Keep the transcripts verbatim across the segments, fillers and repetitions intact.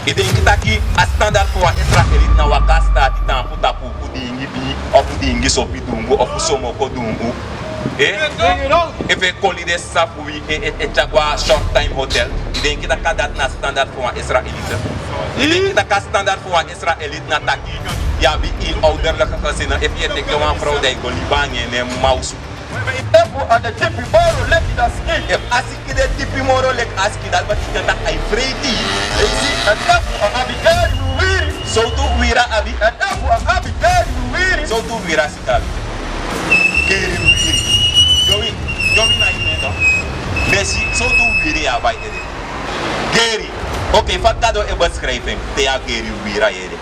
I denki taki a standard fu wan Israeliti na waka a staati taampu tapu fu diingi bii, ofu diingi sopi dungu, ofu somoko dungu? Eh? Efu e koli den sisa fu wi e, e, e tyari go a short time hotel. I denki taki a dati na standard fu wan Israeliti? I denki taki a standard fu wan Israeliti na taki yu abi yu ouderlijke gezin, efu yu e teke wan frow dan yu go libi anga en na en mama osu. Efu a de dipi moro leki a skin. Efu a skin de dipi moro leki a skin, dati betekent taki a e freiti. Leisi. Èn efu a abi geri wiwiri. Sowtu wiwiri a abi? Èn efu a abi geri wiwiri. Sowtu wiwiri a skin abi? Geri wiwiri. Joey, Joey na yu nen, no? Mesi, sowtu wiwiri yu abi a yu ede? Geri. Oké, fa Gado e beschrijf en, te yu abi geri wiwiri a yu ede?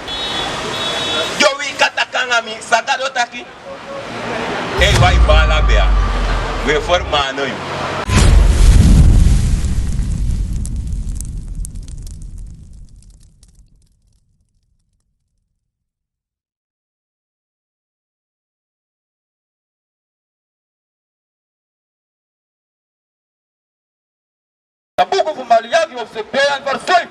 Joey, kan taki anga mi, san Gado taki? Ei, wan e baala bea. We fermano yu. A buku fu Maliaki hoofdstuk twee en vers vijf.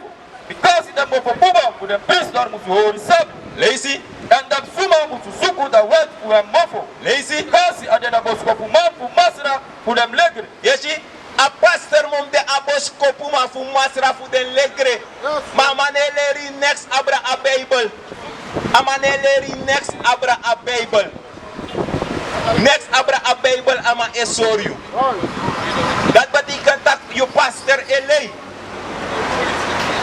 Bikasi den mofobuba fu den prisi dati musu hori sabi. Leisi. Èn den suma musu suku a wet fu en mofo. Leisi. Bikasi a de a bosikopuman fu Masra fu den legre. Yu e si, a pastor mu de a bosikopuman fu Masra fu den legre. Ma a man no e leri neks abra a Bijbel. A man no e leri neks abra a Bijbel. Neks abra a Bijbel a man e sori yu. Dati betekent taki yu pastor e lei.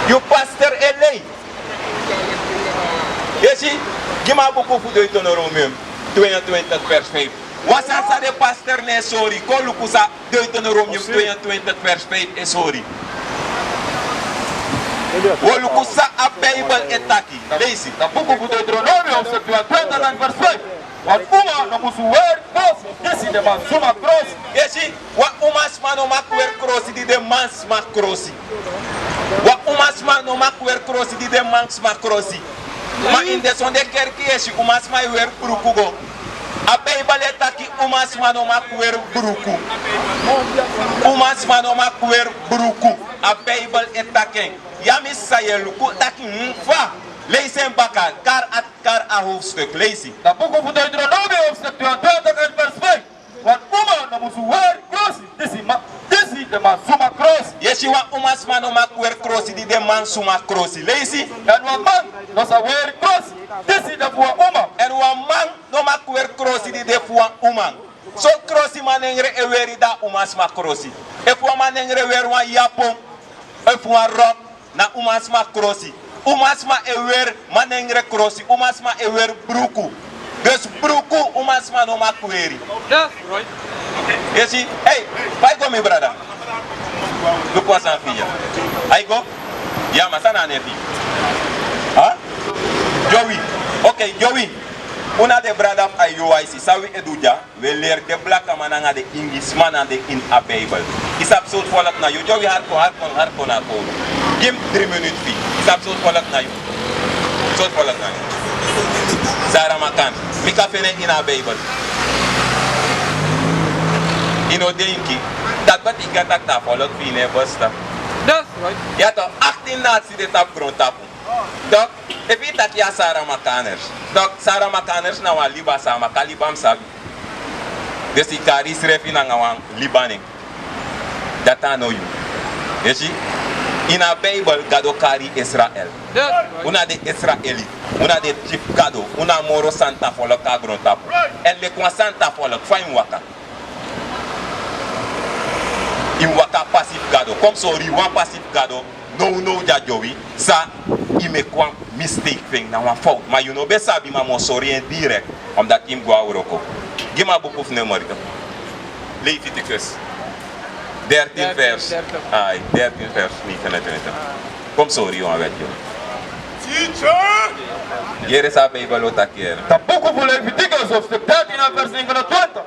Yu pastor e lei. Yu e si, gi mi a buku fu Deuteronomium tweeëntwintig vers vijf. Wan sani san den pastor no e sori, kon luku san Deuteronomium tweeëntwintig vers vijf e sori. Wi o luku san a Bijbel e taki. Leisi. A buku fu Deuteronomium hoofdstuk tweeëntwintig vers vijf. Wan uma no musu weri krosi disi de mansma krosi. Yu e si, wan umasma no mag weri krosi di de mansma krosi. Wan umasma no mag weri krosi di de mansma krosi. Ma ini den sonde kerki yu e si umasma e weri bruku go. A Bijbel e taki umasma no mag weri bruku. Umasma no mag weri bruku. A Bijbel e taki en. Ya mi sa yu e luku taki, hmm, fa? Leisi en baka, kari a, kari a hoofdstuk, leisi. A buku fu Deuteronomium hoofdstuk tweeëntwintig vers vijf. Wan uma no musu weri krosi disi ma, disi de mansma krosi. Yu e si, wan umasma no mag weri krosi di de mansma krosi. Leisi. Èn wan man no sa weri krosi disi de fu wan uma. Èn wan man no mag weri krosi di de fu wan uma. So krosi manengre e weri, dan a umasma krosi. Efu wan manengre weri wan yapon, efu wan rok, na umasma krosi. Umasma e weri manengre krosi. Umasma e weri bruku. Dus bruku umasma no mag weri. Yu e si, ei, fa yu go, mi brada? Luku wan sani fi yu ya. A e go? Ya, ma san na a nen fi yu? Ha? Joey. Oké, Joey. Un na den brada fu a U I C. San wi e du dya? Wi e leri den blakaman nanga den Ingisman na den ini a Bijbel. Yu sabi sortu folku na yu? Joey, harkon, harkon, harkon na a kownu. Gi mi dri minutu fi yu. Yu sabi sortu folku na yu? Sortu folku na yu? Saramakan. Mi kan feni en ini a Bijbel. Yu no denki. Dati betekent taki a folku fi yu no e bestaan. Ya toch, achttien natie de tapu grontapu. Donc, efu yu taki a Saramakaners. Donc, Saramakaners na wan liba sama, kaliba mi sabi. Dus yu kari yusrefi nanga wan liba nen. Dati a no yu. Yu e si, ini a Bijbel Gado kari Israel. Un na den Israeliti. Un na den type Gado. Un na a moro santa folku a grontapu. Èn leki wan santa folku, fa yu mu waka? Yu mu waka pasi fu Gado. Kon mi sori yu wan pasi fu Gado. Nownow dya, Joey, san yu meki wan mistake fu en, na wan fowtu. Ma yu no ben sabi, ma mi o sori en direct. Omdat yu mu go na wroko. Gi mi a buku fu Numeri. Leviticus dertien vers. Ai, dertien vers negenentwintig. Kon mi sori yu wan wet, Joey. Yere san a Bijbel o taki, yere. A buku fu Leviticus hoofdstuk dertien vers negenentwintig.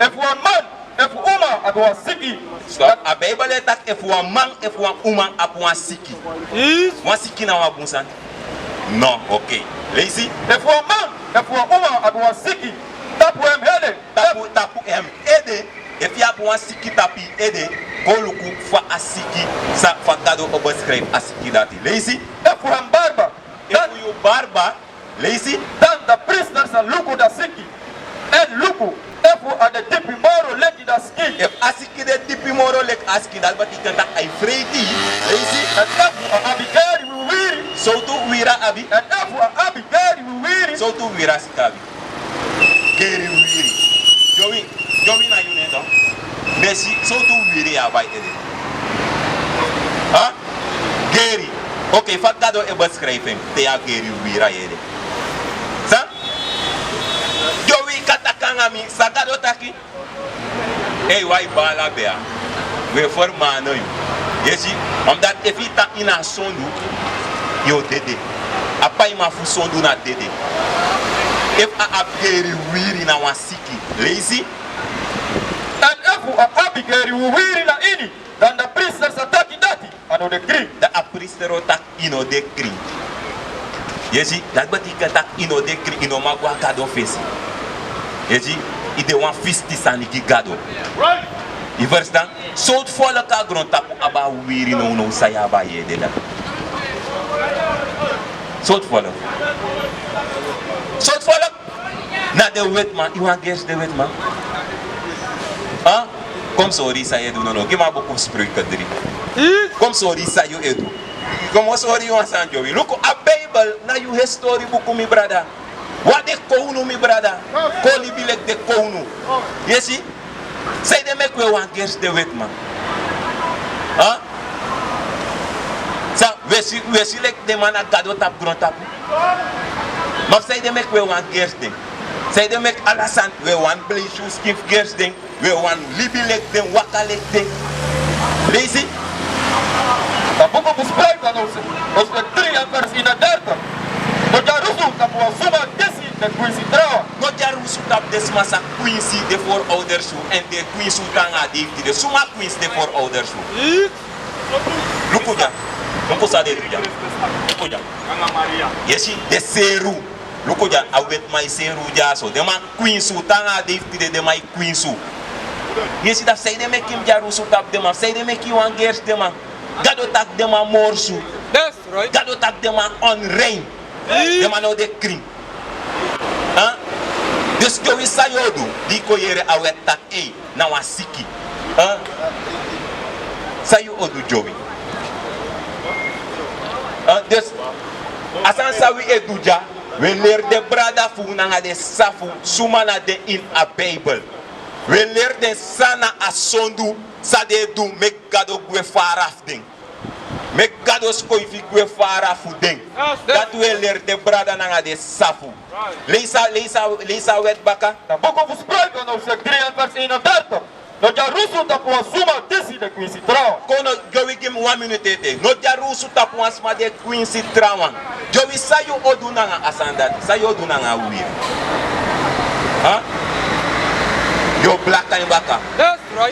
Efu wan man, efu uma abi wan siki. Stop. A Bijbel e taki efu wan man, efu wan uma abi wan siki. Wan siki na wan bun sani? No, oké. Leisi. Efu wan man, efu wan uma abi wan siki tapu en ede. Tapu, tapu en ede. Efu yu abi wan siki tapu yu ede, go luku fa a siki, san, fa Gado o beschrijf a siki dati. Leisi. efu a barba, efu yu barba, leisi, dan a priester sa luku a siki. Èn luku efu a de dipi moro leki a siki. Efu a siki de dipi moro leki a siki, dati betekent taki a e freiti. Leisi. Èn efu a abi geri wiwiri. Sowtu wiwiri a abi? Èn efu a abi geri wiwiri. Sowtu wiwiri a siki abi? Geri wiwiri. Jowi, Jowi, na yu nen, toch. Mesi, sowtu wiwiri yu abi a yu ede? Ha? Geri. Oké, fa Gado e beschrijf en te yu abi geri wiwiri a yu ede? San? Jowi, kan taki nanga mi, san Gado taki? Ei, wan baala bia, wi e fermano yu. Yu e si, omdat efu yu tan ini a sondu, yu o dede. A paiman fu sondu na dede. Efu a abi geri wiwiri, na wan siki. Leisi. Èn efu a abi geri wiwiri na ini, dan a priester sa taki dati a no de krin. Dan a priester o taki yu no de krin. Yu e si, dati betekent taki yu no de krin, yu no man go na Gado fesi. Yu e si, yu de wan fisti sani gi Gado. Yu ferstan? Sowtu folku a grontapu abi a wiwiri nownow san yu abi a yu ede dati? Sowtu folku? Sowtu folku? Na den wetiman. Yu wani gersi den wetiman? Ha? Kon mi sori yu san yu e du nownow. Gi mi a buku Spreuken dri. Kon mi sori yu san yu e du. Kon mi sori yu wan sani, Jowi. Luku, a Bijbel na yu histori buku, mi brada. Wi a de kownu, mi brada. Kon libi leki den kownu. Yu e si? Sanede meki wi e wani gersi den wetiman? Ha? San, wi e si, wi e si leki den man na gado tapu grontapu. Ma fu sanede meki wi e wani gersi den? Sanede meki ala sani wi e wani bleisi wi skin fu gersi den? Wi e wani libi leki den, waka leki den. Leisi. A buku fu Spreuken, hoofdstuk drie en vers eenendertig. No dyarusu tapu wan suma disi den kwinsi trawan. No dyarusu tapu den sma san kwinsi den voorouders fu yu èn den kwinsi yu te nanga a dei fu tide. Suma kwinsi den voorouders fu yu? Luku dya. Luku san den du dya. Luku dya. Yu e si, den seri unu. Luku dya, a wetiman e seri unu dyaso. Den man kwinsi unu te nanga a dei fu tide, den man e kwinsi unu. Yu e si, dan fu sanede meki yu mus dyarusu tapu den man? Fu sanede meki yu wani gersi den man? Gado taki den man morsu. Gado taki den man onrein. Den man no de krin. Ha? Dus Jowi, san yu o du di yu kon yere a wet taki ei, na wan siki? Ha? San yu o du, Jowi? Ha? Dus a sani san wi e du dya, wi e leri den brada fu unu nanga den sisa fu unu suma na den ini a Bijbel. Wi e leri den san na a sondu san den e du, meki Gado gwe fara fu den. Meki Gado skoifi gwe fara fu den. Dati wi e leri den brada nanga den sisa fu unu. Leisi a, leisi a, leisi a wet baka. A buku fu Spreuken, hoofdstuk drie en vers eenendertig. No dyarusu tapu wan suma disi den kwinsi trawan. Kon no, Jowi, gi mi wan minutu ete. No dyarusu tapu wan suma di e kwinsi trawan. Jowi, san yu o du nanga a sani dati? San yu o du nanga a wiwiri? Ha? Yu o blaka en baka.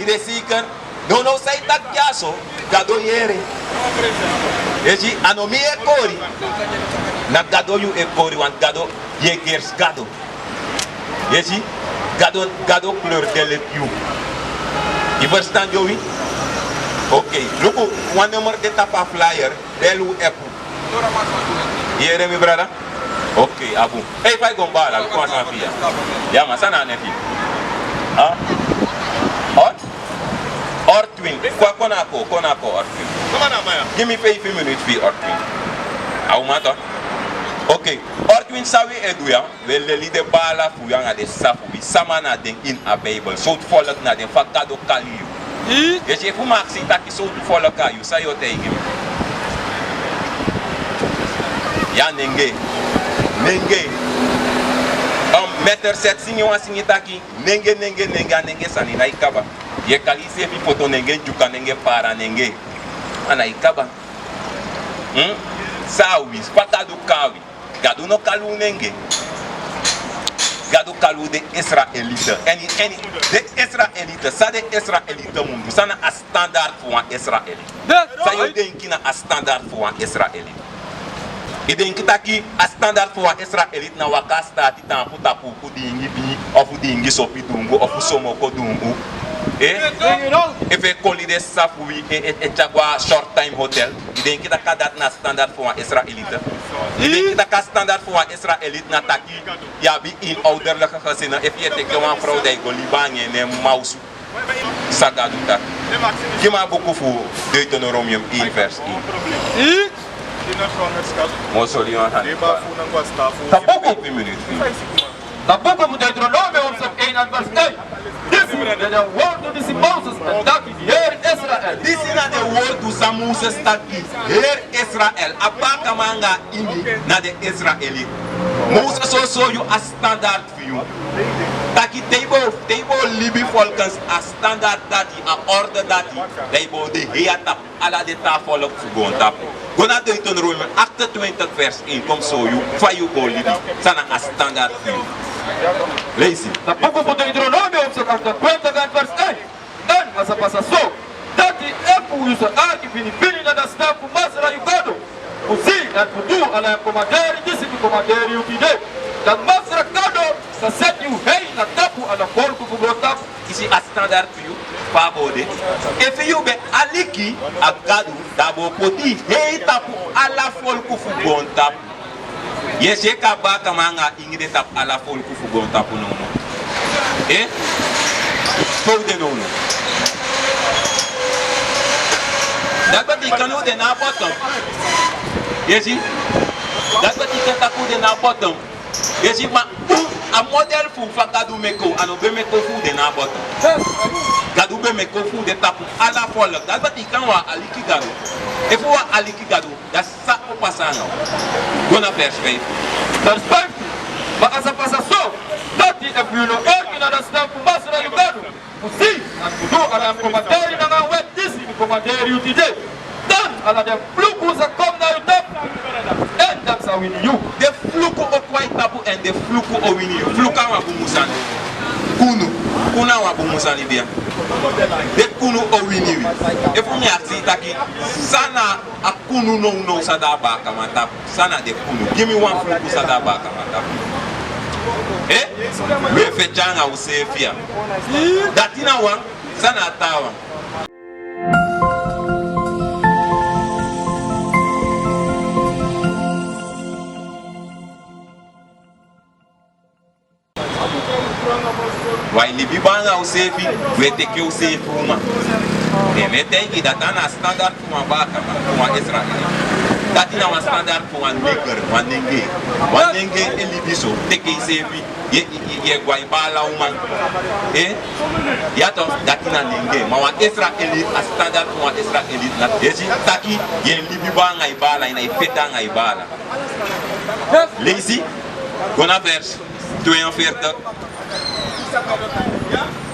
Yu de zeker? Nownow san yu taki dyaso, Gado yere. Yu e si, a no mi yu e kori. Na Gado yu e kori, want Gado, yu e gersi Gado. Yu e si, Gado, Gado kleur de leki yu. Yu ferstan, Jowi? Oké, luku, wan nummer de tapu a flyer, bel unu, app unu. Yu yere, mi brada? Oké, a bun. Ei, fa yu go, mi baala, luku wan sani fu yu. Ya man, san na a nen fu yu? Ha? Or? Ortwin. Kon, kon na kon, kon na kon, Ortwin. Gi mi feifi minutu fu yu, Ortwin. A uman toch. Oké. Ortwin, san wi e du ya, wi e leli den baala fu wi nanga den sisa fu wi sama na den ini a Bijbel. Sortu folku na den, fa Gado kari yu. Yu e si, efu mi aksi yu taki sortu folku na yu, san yu o taigi mi? Ya, nenge. Nenge. Um, Meter Set singi wan singi taki, nenge, nenge, nenge, a nenge sani nai kaba. Yu e kari yusefi foto nenge, dyuka nenge, para nenge. A nai kaba. Hmm? San a wi, fa Gado kari wi? Gado no kari unu nenge. Gado kari unu den Israelite. Èn, èn den Israelite, san den Israelite mu du? San na a standard fu wan Israelite? San yu e denki na a standard fu wan Israelite? Yu denki taki a standard fu wan Israelite na waka a sitaati, taampu tapu uku, diingi bii, ofu diingi sopi dungu, ofu somoko dungu? Eh? Efu e koli den sisa fu wi e, e, e tyari go a short time hotel, yu denki taki a dati na standard fu wan Israelite? Yu denki taki a standard fu wan Israelite na taki yu abi inouderlijke gezin, efu yu e teki wan frow dan yu go libi anga en na en mama osu? San Gadu taki. Gi mi a buku fu Deuteronomium één vers één. Moo soli wan handi. Tapu buku. Tapu buku fu Deuteronomium één vers één. Disi na den wortu disi Moses ben taki gi heri Israel. Disi na den wortu san Moses taki gi heri Israel. A baakaman anga ini na den Israelite. Moses o sori yu a standard fu yu. Taki te yu bo, te yu bo libi volgens a standard dati, a orde dati, dan yu bo de hei a tapu ala den taa folku fu goontapu. Go na Deuteronomium achtentwintig vers één, kon mi sori yu fa yu bo libi, san na a standard fu yu. Leisi. Na buku fu Deuteronomium achtentwintig vers één. Èn a sa pasa so, dati efu yu sa arki finifini na den sani fu Masra yu Gado, fu si èn fu du ala en komanderi disi mi komanderi yu tide, dan Masra Gado sa seti yu hei na tapu ala folku fu goontapu. Yu si a standard fu yu, fa a bo de. Efu yu ben aliki a Gadu, dan a bo poti yu hei tapu ala folku fu goontapu. Yu e si enke a baakaman anga ini de tapu ala folku fu goontapu nownow. Eh? Pe u de nownow? Dati betekent u de na a bottom. Yu e si? Dati betekent taki u de na a bottom. Yu e si, ma u, a model fu fa Gadu meki u, a no ben meki u fu u de na a bottom. Gadu ben meki u fu u de tapu ala folku. Dati betekent wan aliki Gadu. Efu wan aliki Gadu, dan san o pasa nanga u? Go na vers vijf. Vers vijf. Ma a sa pasa so, dati efu yu no arki na den sani fu Masra yu Gadu, fu si èn fu du ala en komanderi nanga en wet disi mi komanderi yu tide, dan ala den fluku sa kon na yu tapu, èn den sa wini yu. Den fluku o kon na yu tapu èn den fluku o wini yu. Fluku na wan bunbun sani. Kunu. Kunu na wan bunbun sani dia. Den kunu o wini wi. Efu mi aksi yu taki, san na a kunu nownow san de a baakaman tapu? San na den kunu? Gi mi wan fluku san de a baakaman tapu. Eh? Wi e feti anga useefi ya. Dati na wan, san na a taawan? Wi e libi bun anga useefi, wi e teki useefi uma. Ne mi e taigi yu dati na a standard fu wan baakaman, fu wan Israelite. Dati na wan standard fu wan neger, wan nenge. Wan nenge e libi so, teki iseefi, yu e, yu e, yu e go a yu baala uma. Eh? Ya toch, dati na nenge. Ma wan Israelite, a standard fu wan Israelite na disi taki yu e libi bun anga yu baala, yu no e feti anga yu baala. Leisi, go na vers tweeënveertig.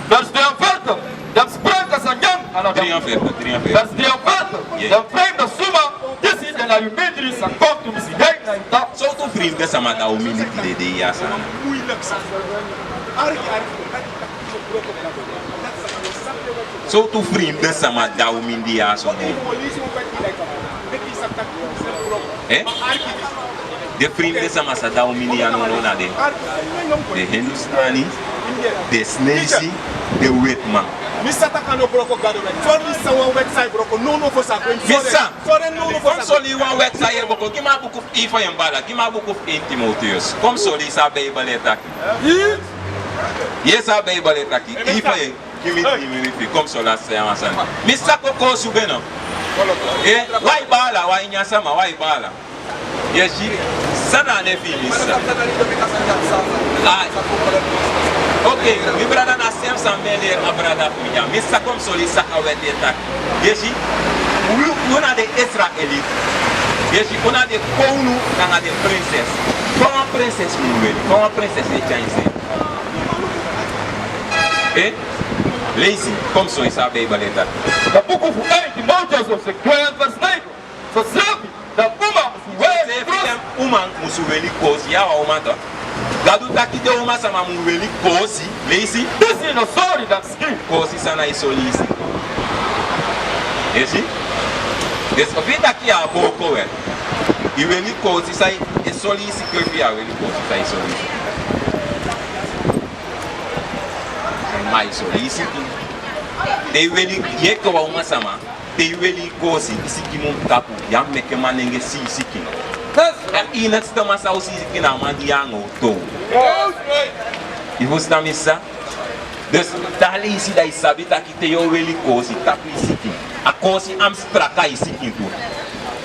Vers tweeënveertig. Den springt als een jong aan het... Drieënveertig, drieënveertig. Vers drieënveertig. Yes. Den vreemde suma, disi den na yu mindri sa kon tu misi hei na yu tapu. Sortu vreemde sama dan u mindri tide de ya sa. Sortu vreemde sama dan u mindri ya so. Eh? Den vreemde sama san dan u mindri ya nownow na den, den Hindustani, den Sneisi, den wetiman. Mi sa taki a no broko Gado wet. Fa mi sa wan wet san e broko nownow fosi a go ini. Mi sa. Kon mi sori yu wan wet san yu e broko. Gi mi a buku fu, yu fa yu e bala. Gi mi a buku fu één Timotheus. Kon mi sori yu san Bijbel e taki. Yu e san Bijbel e taki. Yu fa yu e Gi mi, gi mi, mi fi, kon mi sori a sani. Mi sa kon kosi u beno. Eh, wan e bala, wan e nyan sama, wan e bala. Yu e si, san na a nen fu yu, mi sa. Ah, ok, mi brada, na a sem sani mi e leri a brada fu mi ya. Mi sa kon mi sori yu san a wet e taki. Yu e si, u, u na den Israelite. Yu e si, u na den kownu nanga den prinses. Fa wan prinses mu weri, fa wan prinses e tyari en srefi. Eh? Leisi, kon mi sori yu san Bijbel e taki. Na buku fu één Timotheus hoofdstuk twee vers negen. Sosrefi den uma musu weri kosi. Sosrefi den uma musu weri kosi. Ya wan uma tu. Gadu taki den uma sama mu weri kosi. Leisi. Disi no sori den skin. Kosi san na e sori yu skin. Yu e si? Disi efu yu taki ya booko weri. Yu weri kosi san e sori yu skin, efu ya weri kosi san e sori yu skin. Ma yu sori yu skin. Te yu weli, yu enke wan umasama, te yu weli yu koosi, yu sikin mu tapu, yu á mu meke manenge si yu sikin. A ini a sitoma san un si yu sikin na a man di yu anga un tow. Yu fusutan mi sisa? Dus, da a leisi da yu sabi taki te yu o weli koosi, tapu yu sikin. A koosi á mu straka yu sikin tu.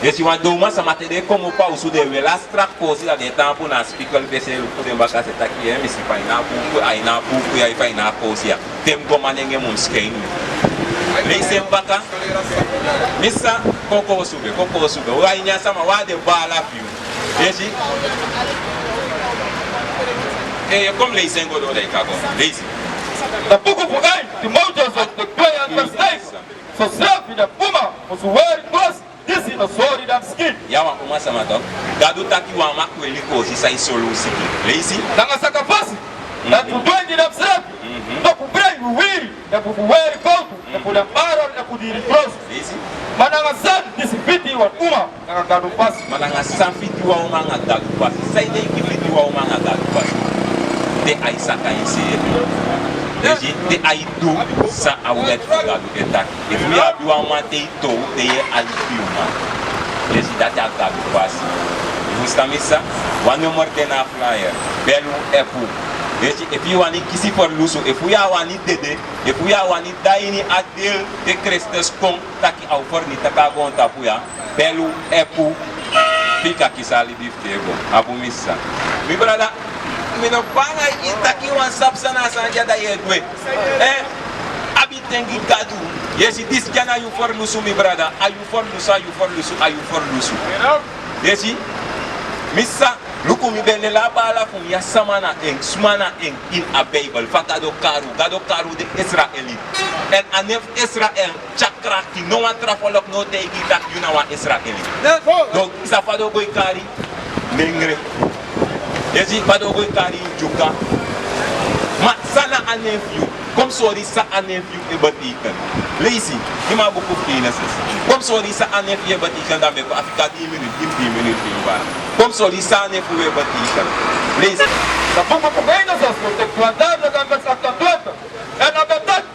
Yu si wan den umasama te den e komopo a osu den e weli a strak koosi, da den e taampu na a spikel fesi e luku den baka, se taki, eh, mi si fa ini a buuku, a ini a buuku ya, fa ini a koosi ya. Te mi go manenge mu skeini mi. Leisi en baka. Mi sisa, kon koosi un be, kon koosi un be. Un a ini a sama, un a de baala fu yu. Leisi. Eh, kon leisi en go doo, da i kan go. Leisi. Na buku fu Timoteus, hoofdstuk twee en vers negen. Sosrefi den uma musu weri koosi. Disi no sori den sikin. Ya wan umasama tok. Gadu taki wi á mag weli koosi san e sori wi sikin. Leisi. Nanga sakafasi. Mhm. Èn fu dwengi den srefi. Mhm. No fu brei wiwiri. Èn fu weri kowtu. Èn fu den barel. Èn fu diri krosi. Leisi. Ma nanga san disi fiti wan uma nanga Gadu fasi. Ma nanga san fiti wan uma nanga Gadu fasi. San e denki fiti wan uma nanga Gadu fasi. Te ai saka en seefi. Leisi. Te ai du san a wet fu Gadu e taki. Efu yu abi wan man te yu tow, te yu e aliki yu man. Leisi, dati a Gadu fasi. Yu fusutan mi sisa? Wan nummer de na a flyer. Bel un, app un. Leisi, efu yu wani kisi ferlusu, efu yu á wani dede, efu yu á wani de a ini a deel te Kristus kon taki a o fernitiki a goontapu ya, bel un, app un, fu yu kan kisi a libi fu têgo. A bun mi sisa. Mi brada, mi no banga yu taki wan sabi san na a sani dya da yu e du en. Eh, abi ten gi Gadu. Yu e si disi dya na yu ferlusu, mi brada. A yu ferlusu, a yu ferlusu, a yu ferlusu. Yu e si? Mi sisa, luku, mi ben leli a baala fu mi ya, sama na en, suma na en ini a Bijbel. Fa Gado kari un, Gado kari un den Israeliti. Èn a nen fu Israel tyari krakti, no wan tra folku no o taigi yu taki yu na wan Israeliti. Yes. Donc, i sa fa den o go e kari yu, Nengre. Yu e si, fa den o go e kari yu, Dyuka. Ma san na a nen fu yu? Kon mi sori san a nen fu yu e betekent. Leisi, gi mi a buku fu Genesis. Kon mi sori san a nen fu yu e betekent, dan mi e kon, a fika dii miniti, gi mi dii miniti, gi mi bari. Kon mi sori san a nen fu yu e betekent. Leisi. Na buku fu Genesis, hoofdstuk twee en dertig, vers achtentwintig. Èn a ben taki: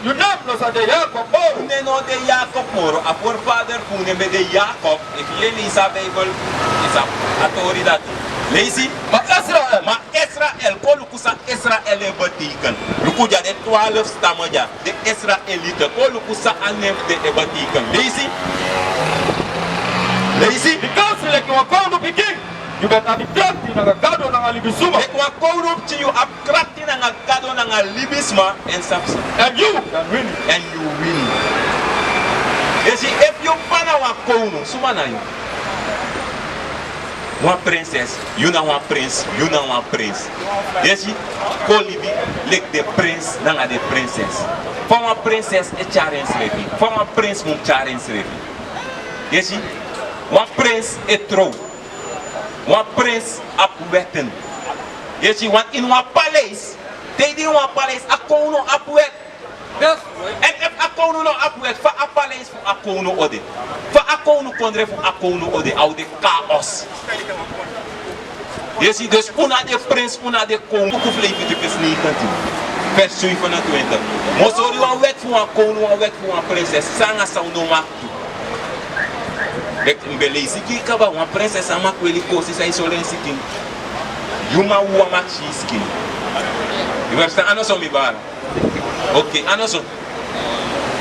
Yu nen no sa de Yakob moro. Yu nen no de Yakob moro. A voorvader fu yu nen ben de Yakob. Efu yu e leisi a Bijbel, yu sabi a tori dati. Leisi. Ma Israel. Ma Israel, kon luku san Israel e betekent. Luku dya, den twaalf stammen dya, den Israeliten. Kon luku san a nen fu den e betekent. Leisi. Leisi. Bikasi leki wan kownu pikin, yu ben abi krakti nanga Gado nanga libisma. Leki wan kownu pikin yu abi krakti nanga Gado nanga libisma, èn sabi san. Èn yu kan wini. Èn yu wini. Yu e si, efu yu p'pa na wan kownu, suma na yu? Wan prinses, yu na wan prins, yu na wan prins. Yu e si, kon libi leki den prins nanga den prinses. Fa wan prinses e tyari ensrefi, fa wan prins mu tyari ensrefi. Yu e si, wan prins e trow. Wan prins abi wèt. Yu e si, wan, ini wan paleis, te yu de ini wan paleis, a kownu abi wèt. Yes. Èn efu a kownu no abi wèt, fa a paleis fu a kownu o de? Fa a kownukondre fu a kownu o de? A o de chaos. Yu e si, dus un na den prins, un na den kownu. Buku fu Leviticus negentien, vers zevenentwintig. Mi o sori wan wèt fu wan kownu, wan wèt fu wan prinses, san nanga san un no mag. Leki mi ben leisi gi yu kaba, wan prinses á mag weli koosi san e sori en sikin. Yu man wawan mag si yu sikin. Yu e ferstan, a no so, mi baala? Oké, a no so.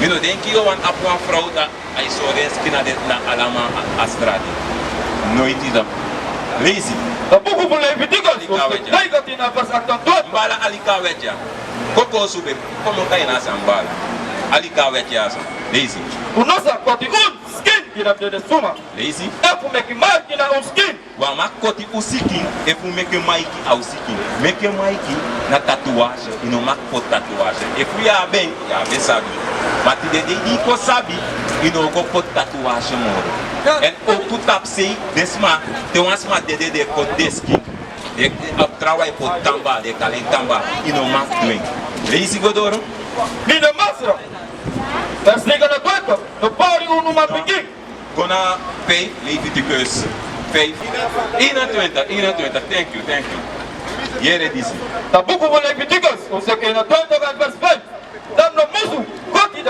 Mi no denki yu o wani abi wan frow dan a e sori en sikin na den, na ala man a, a strati. Noiti dan. Leisi. A buku fu Leviticus, negentien, vers achtentwintig. Mi baala, aliki a wèt ya. Kon koosi un be. Kon mi o kai na san, mi baala. Aliki a wèt ya so. Leisi. Un no sa koti un skin gi den dede suma. Leisi. Efu meki marki na un skin. Un á mag koti un sikin efu meki marki a un sikin. Meki marki na tatuage, yu no mag poti tatuage. Efu yu abi en, yu á be sabi. Ma tide dei di yu kon sabi, yu no o go poti tatuage moro. Èn oku tapu sei, den sma, te wan sma dede, den e koti den skin. Den abi trawan e poti tamba, den e kali en tamba, yu no mag du en. Leisi go doro. Mi na Masra. Vers negentwintig, no pori unu manpikin. Go na vijf, Leviticus vijf, eenentwintig, eenentwintig. Thank you, thank you. Yere disi. A buku fu Leviticus, hoofdstuk eenentwintig en vers vijf. Dan no musu koti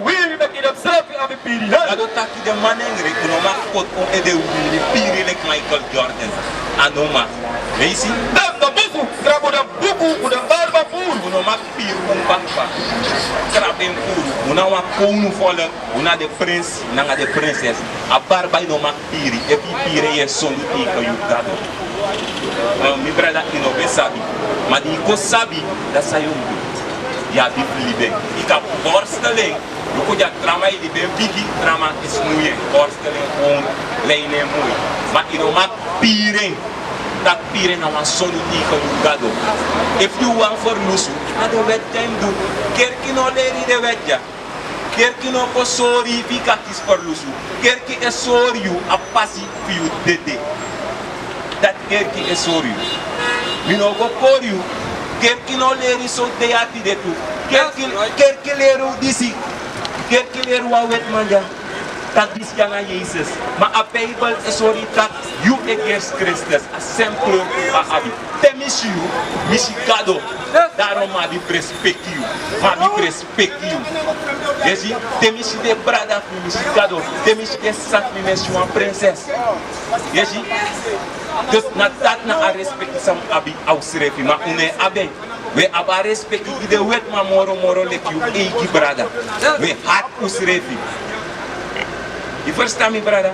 Wiri meki den srefi abi piri. Gado taki den manengre, un no mag koti un ede wiri piri leki Michael Jordan. A no mag. Leisi. Dan dan musu krabu dan buku, un dan barba puru. Un no mag piri un baka. Krabu en puru. Un na wan kownu folku, un na den prinsi nanga den prinses. A barba yu no mag piri, efu yu piri yu e sondu teiken yu Gado. Eh, mi brada, yu no ben sabi. Ma di yu kon sabi, dan san yu o du? Yu abi fu libi en. Yu kan borstel en. Luku, di a tra man e libi en bigi, tra man e snoei en, borstel en, kon lei en moi. Ma yu no mag piri en. Taki piri en na wan sondu teiken yu Gado. Efu yu wani ferlusu, na den wet kan yu du. Kerki no leri den wet dya. Kerki no kon sori yu fu yu kan kisi ferlusu. Kerki e sori yu a pasi fu yu dede. Dati kerki e sori yu. Mi no go kori yu. Kerki no leri yu so de ya tide tu. Kerki, kerki leri yu disi. Kerki leri yu a wetiman dya. Taki disi dya na Yesus. Ma a Bijbel e sori yu taki yu e gersi Kristus. A sempel a abi. Te mi si yu, mi si Gado. Daarom mi abi fu respeki yu. Mi abi fu respeki yu. Yu e si, te mi si den brada fu mi, mi si Gado. Te mi si den sisa fu mi, mi e si wan prinses. Yu e si, dus na dati na a respeki san un abi a unsrefi, ma un no e abi en. Un e abi a respeki gi den wetiman moro moro leki yu eigi brada. Un e hati unsrefi. Yu ferstan mi brada?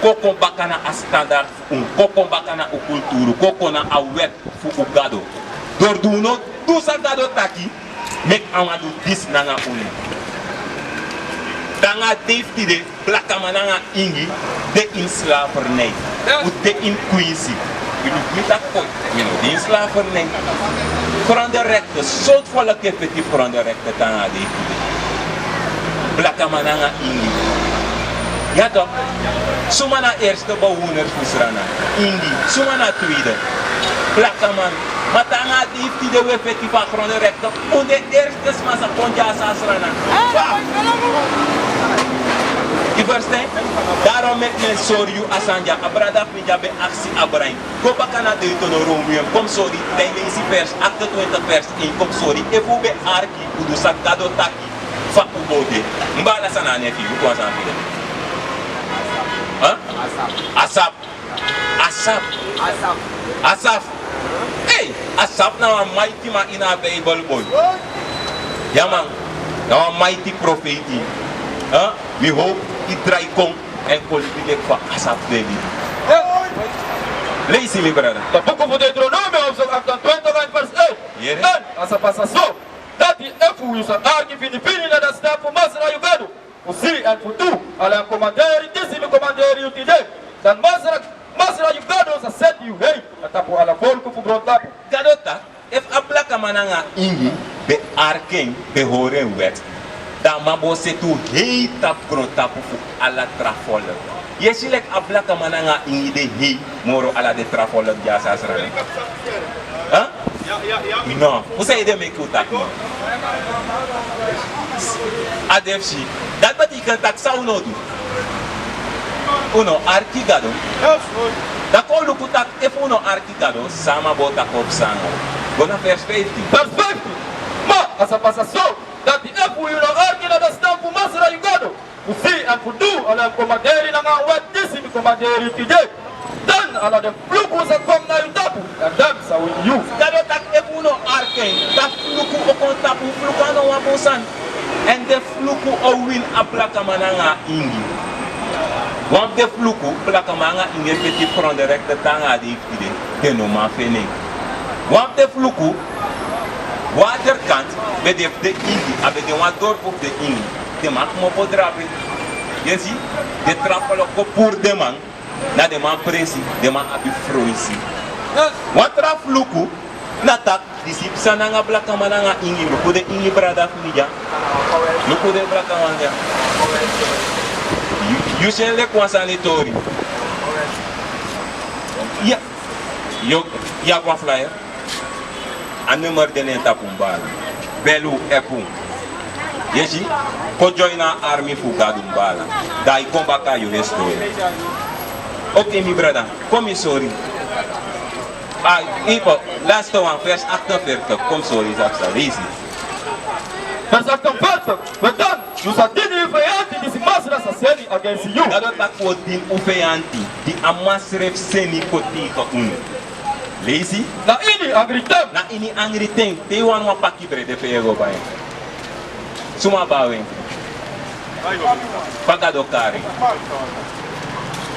Kon kon baka na a standard. Un kon kon baka na un kulturu, kon kon na a wet fu un Gado. Dori di un no du san Gado taki, meki a man du disi nanga unu. Te nanga a dei fu tide, blakaman nanga ingi de ini slavernij. Un de ini kwinsi. Yu luku mi taki koti, mi no de ini slavernij. Grondenrechten, sortu folku e feti fu grondenrechten te nanga a dei fu tide? Blakaman nanga ingi. Ya toch? Suma na eerste bewoners fu Sranan? Ingi. Suma na tweede? Blakaman. Ma te nanga a dei fu tide un e feti fu a grondenrechten, un de eerste sma san kon dyaso na Sranan. Fa? Yu ferstan? Daarom meki mi e sori yu a sani dya. A brada fu mi dya ben aksi Abraham. Go baka na Deuteronomium, kon mi sori, dan yu leisi vers achtentwintig vers één, kon mi sori efu un ben arki, un du san Gado taki, fa un bo de. Mi baala, san na a nen fu yu, luku wan sani fu yu. Huh? Asaf. Asaf. Asaf. Asaf. Hey, Asaf na wan mighty man ini a Bijbel, boi. Ya man, na wan mighty profeiti. Huh? Mi howpu yu drai kon èn kon libi leki fa Asaf ben libi. Leisi mi brada. A buku fu Deuteronomium, hoofdstuk achtentwintig en vers één. Yere. Èn a sa pasa so, dati efu yu sa arki finifini na den stem fu Masra yu Gado, fu si èn fu du ala en komanderi disi mi komanderi yu tide, dan Masra, Masra yu Gado sa seti yu hei na tapu ala folku fu grontapu. Gado taki, efu a blakaman nanga ingi ben arki en, ben hori en wet, dan a man bo seti un hei tapu grontapu fu ala tra folku. Yu e si leki a blakaman nanga ingi de hei moro ala den tra folku dyaso na Sranan? Huh? No. Fu san ede meki un taki no? A de fu si. Dati betekent taki san un no du? Un no arki Gado. Dan kon un luku taki efu un no arki Gado, san a man bo taki o psa nanga un. Go na vers vijftien. Vers vijftien. Ma a sa pasa so, dati efu yu no arki na den stem fu Masra yu Gado, fu si èn fu du ala en komanderi nanga en wet disi mi komanderi yu tide, dan ala den fluku sa kon na yu tapu, èn den sa wini yu. Gado taki efu un no arki en, dan fluku o kon tapu. Fluku a no wan bun sani. Èn den fluku o wini a blakaman nanga ingi. Wan fu den fluku, blakaman nanga ingi e feti fu grondenrechten te nanga a dei fu tide, den no man feni en. Wan fu den fluku, Waterkant ben de fu den ingi, a ben de wan dorpu fu den ingi. Den man kmopo drape. Yu e si, den tra folku kon puru den man, na den man presi, den man abi froisi. Wan tra fluku na taki disi psa nanga blakaman nanga ingi. Luku den ingi brada fu mi dya. Luku den blakaman dya. Yu, yu si en leki wan sani tori. Ya. Yu, yu abi wan flyer? A nummer de na en tapu, mi baala. Bel un, app un. Yu e si, kon join a army fu Gado, mi baala. Dan yu kon baka, yu o e stori. Ok, mi brada, kon mi sori. A, ipo, laatste wan, vers achtenveertig, kon mi sori, san psa, leisi. Vers achtenveertig, we dan Yu sa dini yu feyanti, disi Masra sa seni against yu. Gado taki un o dini un feyanti, di a man srefi seni kon tegen unu. Leisi. Na ini angriten. Na ini angriten. Te yu wani wan paki brede, pe yu e go bai en? Suma abi en? Fa Gado kari en?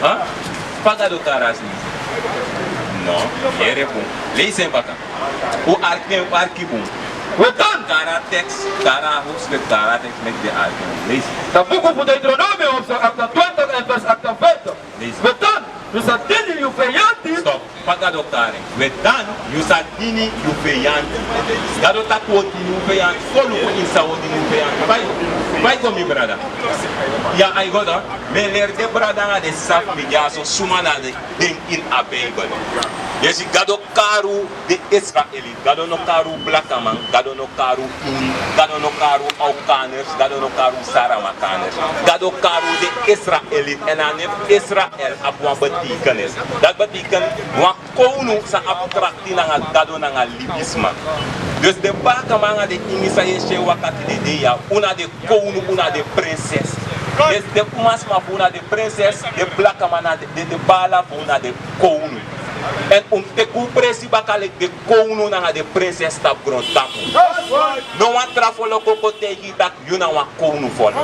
Ha? Fa Gado kari a srefi? No, yere bun. Leisi en baka. Un arki en, un arki bun. We tan. Kari a teks, kari a hoofdstuk, kari a teks, meki den arki en. Leisi. Na buku fu Deuteronomium, hoofdstuk achtentwintig en vers achtenveertig. Leisi. We tan, yu sa dini yu feyanti. Stop. Fa Gado kari en? We tan, yu sa dini yu feyanti. Gado taki un o dini un feyanti. Kon luku ini san un o dini un feyanti. Fa yu, fa yu go, mi brada? Ya, ai go dan. Mi e leri den brada nanga den sisa fu mi dyaso suma na den, den ini a Bijbel. Yu e si, Gado kari un den Israeliti. Gado no kari un blakaman, Gado no kari un Indi, Gado no kari un Aukaners, Gado no kari un Saramakaners. Gado kari un den Israeliti, èn a nen fu Israel abi wan betekenis. Dati betekent wan kownu san abi krakti nanga Gado nanga libisma. Dus den blakaman nanga den Indi san yu e si e waka tide dei ya, un na den kownu, un na den prinses. Dus den umasma fu un na den prinses, den blakaman na den, den, den baala fu un na den kownu. Èn un mus teki un presi baka leki den kownu nanga den prinses tapu grontapu. No wan tra folku o kon taigi yu taki yu na wan kownu folku.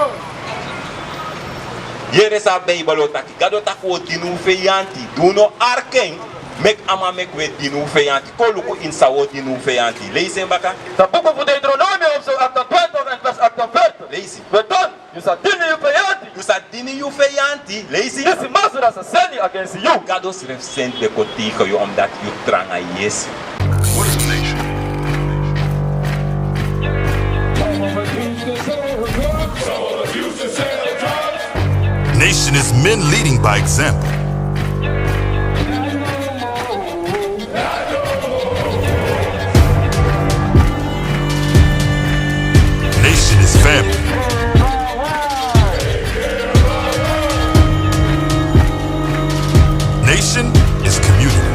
Yere san Bijbel o taki. Gado taki un o dini un feyanti. Di un no arki en, meki a man meki un e dini un feyanti. Kon luku ini san un o dini un feyanti. Leisi en baka. Na buku fu Deuteronomium, hoofdstuk achtentwintig en vers achtenveertig. Leisi. We tan, yu sa dini yu feyanti. Yu sa dini yu feyanti. Leisi. Disi Masra sa seni against yu. Gado srefi seni kon tegen yu, omdat yu tranga yesi. What is a nation? Nation is men leading by example. Nation is family. Nation is community.